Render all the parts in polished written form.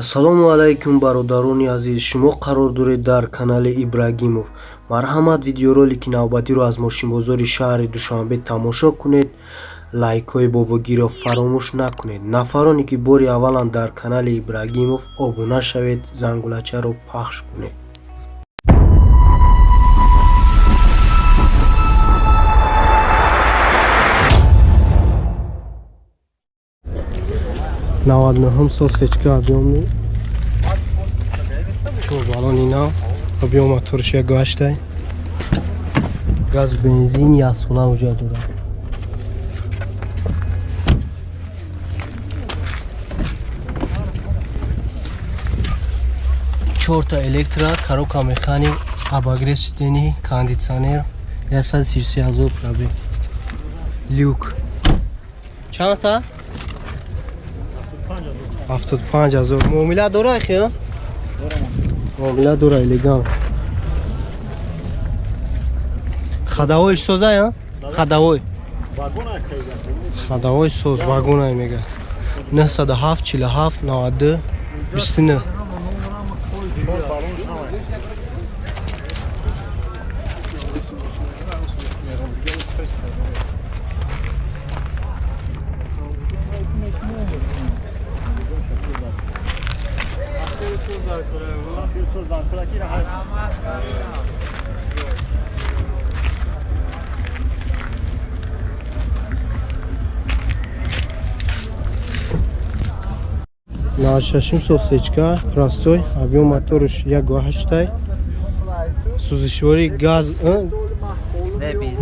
Ассалому алайкум, бародарони азиз. Шумо қарор доред дар канали Ибрагимов. Марҳамат, видеоролики навбатиро аз мошинбозори шаҳри Душанбе тамошо кунед. Лайкҳои бобогиро фаромӯш накунед. Нафароне ки бори авваланд дар канали Ибрагимов, обуна шавед, зангулачаро пахш кунед. 99-ум сол, сечка объёмный, чор баллони нав, объём моторш 1,8, газ, бензин, яксола ҳуҷҷат дорад. Чорта электро, коробка механик, обогрев сидений, кондитсионер, 133 000 пробег, люк. Чандта? 75 000. Муомила дора, хел муомила дора. Элегант, ходовой соза, ходовой, ходовой соз, вагонай мега. 907 47 92 29. 96-ум сол, сечка простой, объём моторш 1,8, сӯзишворӣ газ,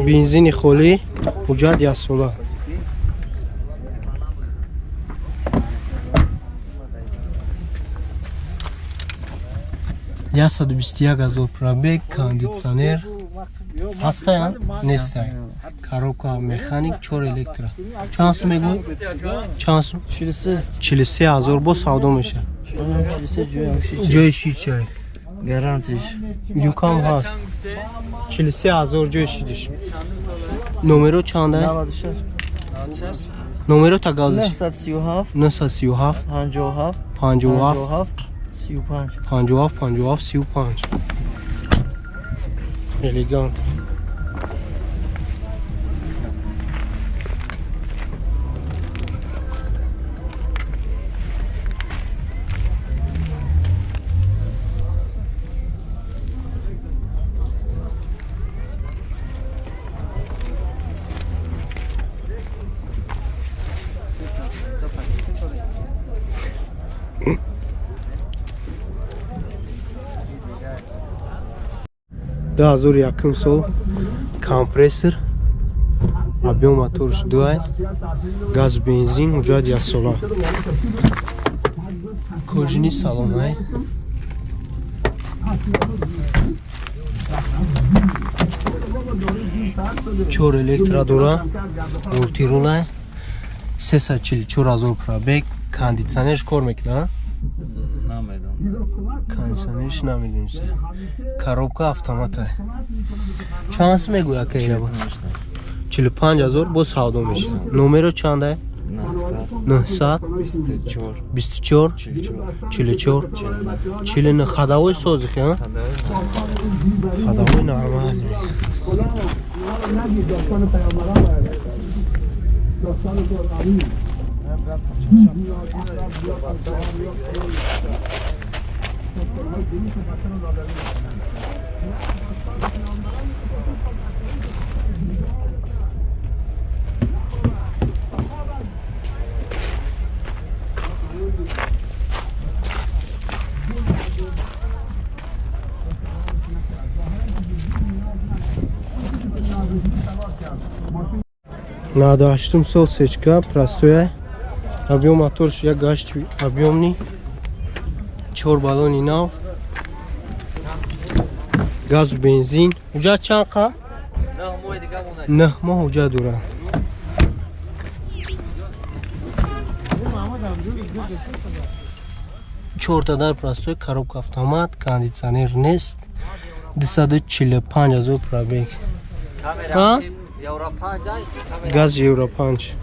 бензини холӣ, ҳуҷҷат яксола. 121 000 пробег, кондитсионер ҳастая, нестай, коробка механик, чор электро. Чанд сум мегӯй? Чанд сум? 43 000. Бо савдо мешавад. Ҷои шичай. Гарантиш. Люкам ҳаст. 43 000 ҷои шидиш. Номеро чанда? Номеро тагазиш. 937. 937. 57. 57. 35. 57 57 35. Элегант. 2001-ум сол, компрессор, объём моторш дуай, газ, бензин, ҳуҷҷат яксола, кожаный салонай. Чор электро дора, мультирулай, 344 000 пробег, кондитсионерш кор мекунад? Кондитсионерш намедонистам. Коробка автомата. Чанд сум мегӯяд, ака, ираба? 45 000. Бо савдо мешавад. Номеро чанда? 900 24 44 49. Ходовой созихи, ходовой нормальный. 98-ум сол, сечка простой, объём моторш 1,8, объёмный, чор баллони нав, газу бензин. Ҳуҷҷат чанд қа? 9 моҳ ҳуҷҷат дорад. Чорта дар простой, коробка автомат, кондитсионер нест, 245 000 пробег. Евро 5 Газ евро 5.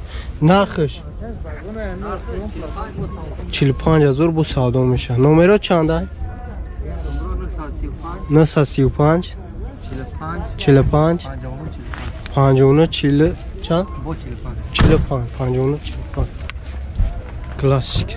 Нархш 45 000 бо савдо мешавад. Номеро чанда? 935 45 59 40 чанд? 45 59 45. Классик.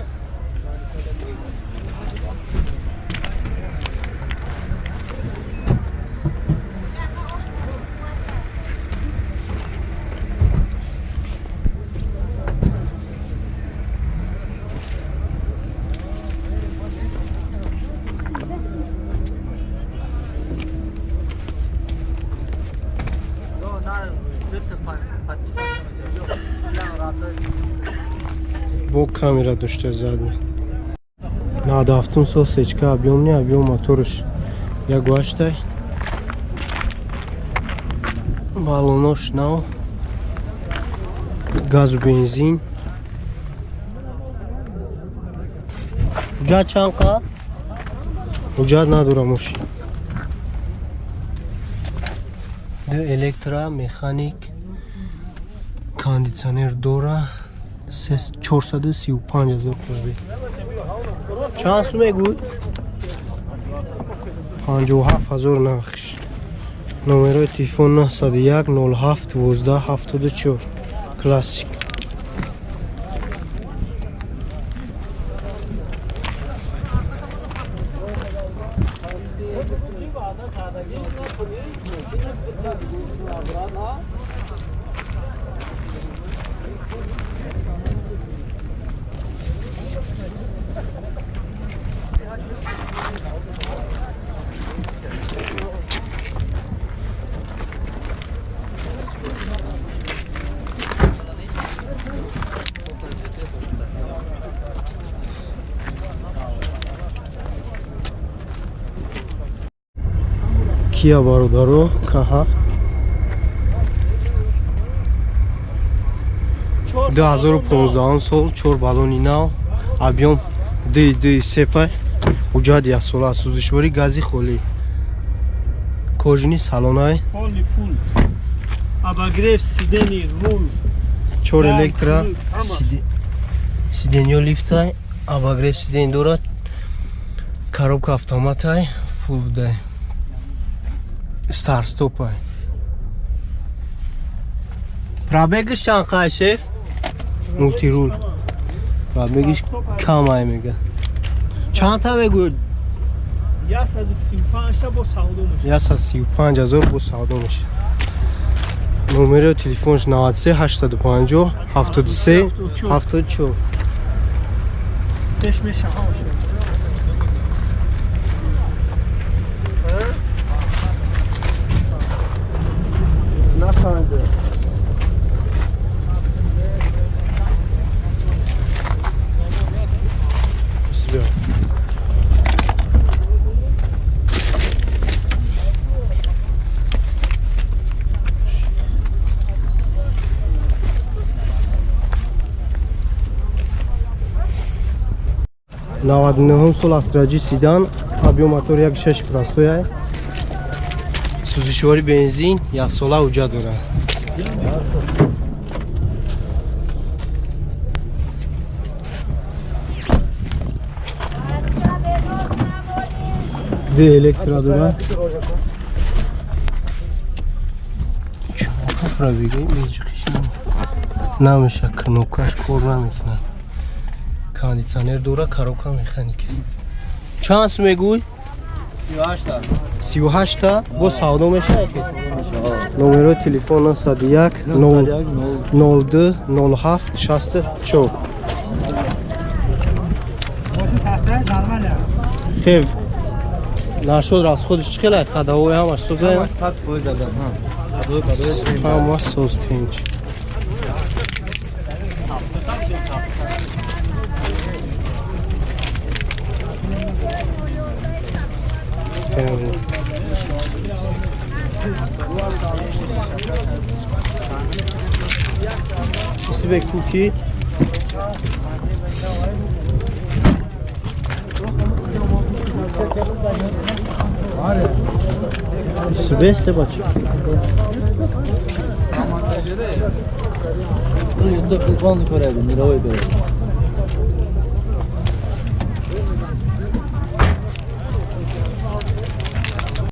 Бо камера дошта задни. 97 сол сечка, объём не объём, моторш 1,8, баллонош нав, газу бензин. Ҳуҷҷат чанд қа? Ҳуҷҷат надора мошин. Ду электро, механик, кондитсионер дора. 435 000 рубл. Чанд сум мегӯй? 57 000 нархш. Номерои телефон 901 07 12 74. Классик. Кия, бародаро, К7 2015 сол, чор баллони нав, объём ди ди сепай, ҳуҷҷат яксола, сӯзишворӣ гази холӣ, кожаный салонай. Полный фул. Обогрев сидений, руль. Чор Да, электро ҳама. Сиденьё лифтай, обогрев сидень дорад, коробка автоматай, фул будай, старт стопай. Пробегиш чанд қай, шеф? Мультируль. Пробегиш камай мега. Чандта мегӯ? 135 та бо савдо мешавад. 135 ҳазор бо савдо мешавад. Номери телефонш 93 850 73 74. Пеш мешавад. Нафаҳмида. Себя. 99-ум сол Астра Ҷи седан, объём мотор 1,6, простоя, сӯзишворӣ бензин, яксола ҳуҷҷат дорад. Ду электро дорад. Пробеги намеша, кнопкаш кор намекунад. Кондитсионер дора, коробка механика. Чанд сум мегӯй? 38 та бо савдо мешавад. Номерои телефон 901 02 07 64. Хеб, нашуд, расходиш чӣ хелай? Ходовой ҳамаш соза? 100% дадам. Ҳамаш соз, тинч. Хеле. Истибек куки. Бесте бача. Это полный порядок, мировой порядок.